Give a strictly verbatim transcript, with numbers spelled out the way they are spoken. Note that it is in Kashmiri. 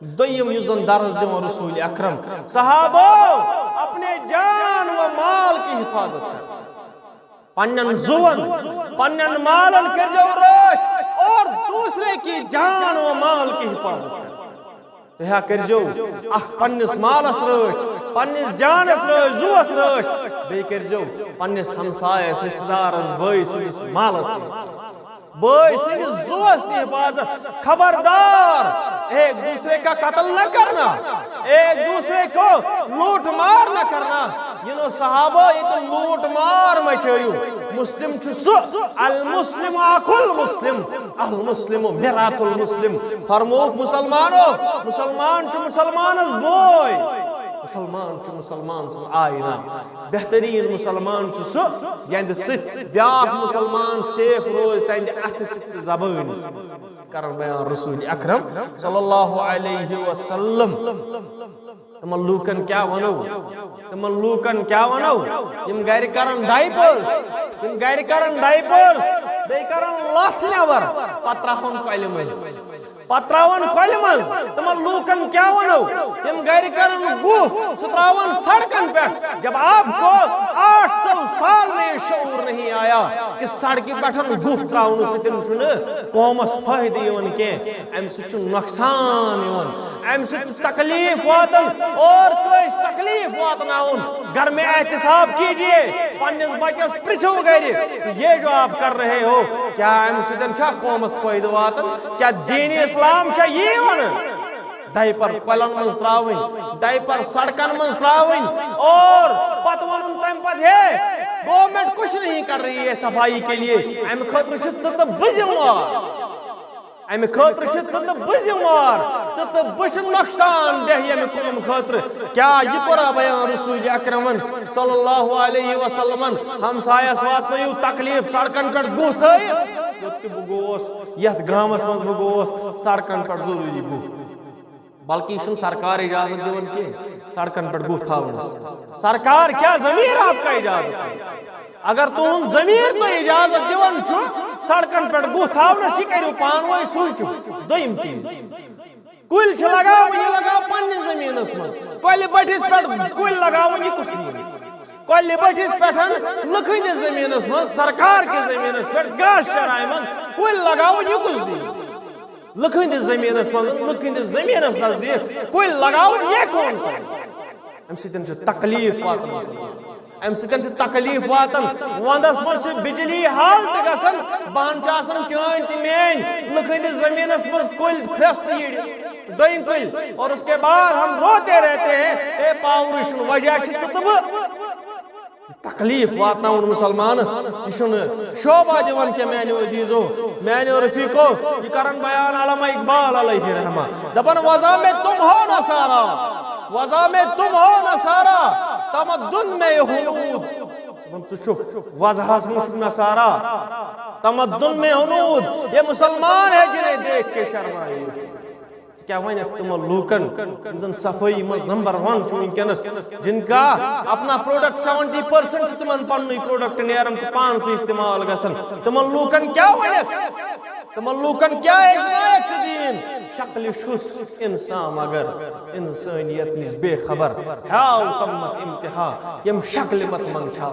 دوٚیِم یُس زن درس دِوان رسول اکرم، صحابو، اپنے جان و مال کی حفاظت کرو۔ پننٮ۪ن زُوَن، پننٮ۪ن مالن کٔرۍزیو رٲچھ اور دوسرے کی جان و مال کی حفاظت کرو۔ تُہۍ ہا کٔرۍزیو اکھ پننِس مالس رٲچھ، پننِس جانس رٲچھ، زُوَس رٲچھ، بیٚیہِ کٔرۍزیو پننِس ہمسایس، رشتہٕ دارس، بٲے سٕنٛدِس مالس تہِ۔ بھائی سٕنٛدِس زُوَس تہِ حفاظت۔ خبردار، ایک دوسرے کا قتل نہ کرنا، ایک دوسرے کو لوٹ مار نہ کرنا۔ یِنو صحابہ، یہِ تہِ لوٹ مار مچٲیِو۔ مسلم چھُ سُہ، المسلم اخو المسلم، المسلم مرآۃ المسلم۔ فرمووُکھ، مسلمانو، مسلمان چھُ مسلمانس بوے، مسلمان چھُ مسلمان سُنٛد آینہ۔ بہترین مسلمان چھُ سُہ، یہنٛدِ سۭتۍ بیاکھ مسلمان safe روزِ تہنٛدِ اتھٕ سۭتۍ تہٕ زبٲنۍ سۭتۍ۔ کرن بیان رسول اکرم صلی اللہ علیہ وسلم۔ تِمن لوٗکن کیٛاہ ونو؟ تِمن لوٗکن کیٛاہ ونو؟ یِم گرِ کرن diapers، یِم گرِ کرن diapers، بیٚیہِ کرن لژھ نٮ۪بر، پتہٕ ترٛاوہون کۄلہِ منٛز۔ پتہٕ ترٛاوان کۄلہِ منٛز۔ تِمن لوٗکن کیٛاہ ونو؟ تِم گرِ کرن گُہہ، سُہ ترٛاوان سڑکن پٮ۪ٹھ۔ جب آپ کو آٹھ سو سال میں یہ شعور نہیں آیا کہ سڑکہِ پٮ۪ٹھ گُہہ ترٛاونہٕ سۭتۍ چھُنہٕ قومس فٲیدٕ یِوان کینٛہہ، امہِ سۭتۍ چھُ نۄقصان یِوان، امہِ سۭتۍ چھُ تکلیف واتان۔ اور کٲنٛسہِ تکلیف واتناوُن، گھر میں احتساب کیجیے، پننِس بچس پرژھو گرِ کہ یہ جو آپ کر رہے ہو، کیا امہِ سۭتۍ چھا قومس فٲیدٕ واتان؟ کیا دین اسلام چھا یی ونان؟ Diaper کۄلن منٛز ترٛاوٕنۍ، diaper سڑکن منٛز ترٛاوٕنۍ، اور پتہٕ ونُن تمہِ پتہٕ، ہے، government کچھ نہیں کر رہی ہے صفائی کے لیے، امہِ خٲطرٕ چھِ ژٕ تہٕ بہٕ ذمہٕ وار۔ امہِ خٲطرٕ چھِ ژٕ تہٕ بہٕ ذمہٕ وار۔ ژٕ تہٕ بہٕ چھِ نۄقصان دہ ییٚمہِ قوم خٲطرٕ۔ کیٛاہ یہِ کوٚرا بیان رسول اکرمن صلی اللہ علیہ وسلمن؟ ہمسایس واتنٲیِو تکلیف، سڑکن پٮ۪ٹھ گُہہ تھٲیِتھ۔ یوٚت تہِ بہٕ گوس، یتھ گامس منٛز بہٕ گوس، سڑکن پٮ۪ٹھ ضروٗری گُہہ۔ بلکہ یہِ چھُنہٕ سرکار اجازت دِوان کینٛہہ سڑکن پٮ۪ٹھ گُہہ تھاونس۔ سرکار کیا ضمیر آپ کا اجازت ہے؟ اگر تُہُنٛد ضمیر تۄہہِ اجازت دِوان چھُ سڑکن پٮ۪ٹھ گُہہ تھاونس، یہِ کٔرِو پانہٕ ؤنۍ سونٛچِو۔ دوٚیِم چیٖز، کُلۍ چھِ لگاوٕنۍ، یہِ لگاو پننِس زٔمیٖنس منٛز۔ کۄلہِ بٔٹھِس پٮ۪ٹھ کُلۍ لگاوٕنۍ، یہِ کُس نیٖرِتھ؟ کۄلہِ بٔٹھِس پٮ۪ٹھ، لُکہٕ ہٕنٛدِس زٔمیٖنس منٛز، سرکار کِس زٔمیٖنس پٮ۪ٹھ، گاسہٕ چرایہِ منٛز کُلۍ لگاوٕنۍ، یہِ کُس نیٖرِتھ؟ لُکہٕ ہٕنٛدِس زٔمیٖنس منٛز، لُکہٕ ہٕنٛدِس زٔمیٖنس نزدیٖک کُلۍ لگاوٕنۍ، یہِ کون سا؟ امہِ سۭتۍ چھُ تکلیف واتان انسانس۔ امہِ سۭتۍ چھِ تکلیف واتان۔ ونٛدس منٛز چھِ بجلی halt گژھان، بہن چھِ آسان چٲنۍ تہِ میٲنۍ، لُکہٕ ہٕنٛدِس زٔمیٖنس منٛز کُلۍ پھرٛس تہٕ یِڑِ، ڈوٚنۍ کُلۍ۔ اور اس کے بعد ہم روتے رہتے ہیں، اے پاورٕے چھُنہٕ، وجہ چھِ ژٕ تہٕ بہٕ۔ تکلیف واتناوُن مسلمانس، یہِ چھُنہٕ شوبھا دِوان کینٛہہ میانیو عزیزو، میانیو رفیقو۔ یہِ کرن بیان علامہ اقبال علیہ رحمہ، دپان، وضع میں تم ہو نصارا، وضع میں تم ہو نصارا، تمدن میں ہنود۔ دپان، ژٕ چھُکھ وضعس منٛز چھُکھ نصارا، تمدن میں ہنود، یہ مسلمان ہے جنہیں دیکھ کے شرمائے۔ ژٕ کیٛاہ وَنَکھ تِمَن لوٗکَن، یِم زَن صفٲیی منٛز number one چھِ وٕنکیٚنَس، جن کا اپنا product seventy percent چھُ تِمَن پَننُے product نیران تہٕ پانسٕے استعمال گژھان۔ تِمَن لوٗکَن کیٛاہ وَنَکھ؟ تِمَن لوٗکَن کیٛاہ ہیٚچھنایَکھ ژٕ دیٖن؟ شکلہِ چھُس اِنسان مگر اِنسٲنیت نِش بے خبر۔ ہاو تمت انتہا، یِم شکلہِ مت منٛد چھا۔